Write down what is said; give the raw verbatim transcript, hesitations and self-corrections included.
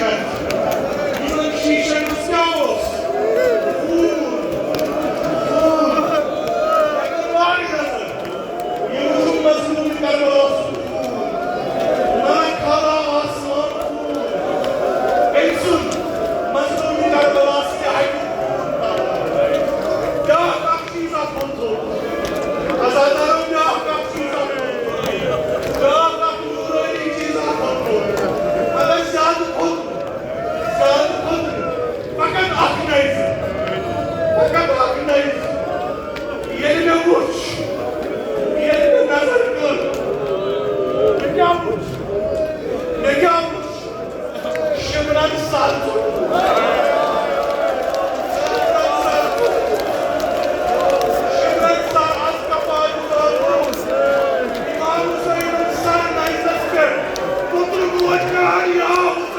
یِمن شیٖشن منٛز کیٛاہ اوس؟ خوٗن۔ خوٗن۔ مےٚ کٔر واریاہ نظر۔ یہِ وُچھُم مظلوم کربلاہس خوٗن۔ نہ کھلا آسمان خوٗن۔ أمۍ سُنٛد مظلوم کربلاہس تہِ ہٹہِ خوٗن۔ بیٛاکھ اکھ چیٖز اکھ ووٚن تھوٚد۔ عزادارو بیٛاکھ اکھ چیٖز اکھ ووٚن تھوٚد۔ بیٛاکھ اکھ نوٗرٲنی چیٖز اکھ ووٚن تھوٚد۔ مگر زیادٕ کھوٚت نہٕ۔ زیادٕ کھوٚت نہٕ۔ فقط اکھ نظر۔ فقط اکھ نظر۔ ییٚلہِ مےٚ وُچھ، ییٚلہِ مےٚ نظر کٔر، مےٚ کیٛاہ وُچھ؟ مےٚ کیٛاہ وُچھ؟ شمرن سر۔ شمرن سر۔ شمرن سر از کپارِ دٲرمٕژ۔ امام حسینن سر نظرس پٮ۪ٹھ۔ پُترٕ گوٚو کار یا حسین۔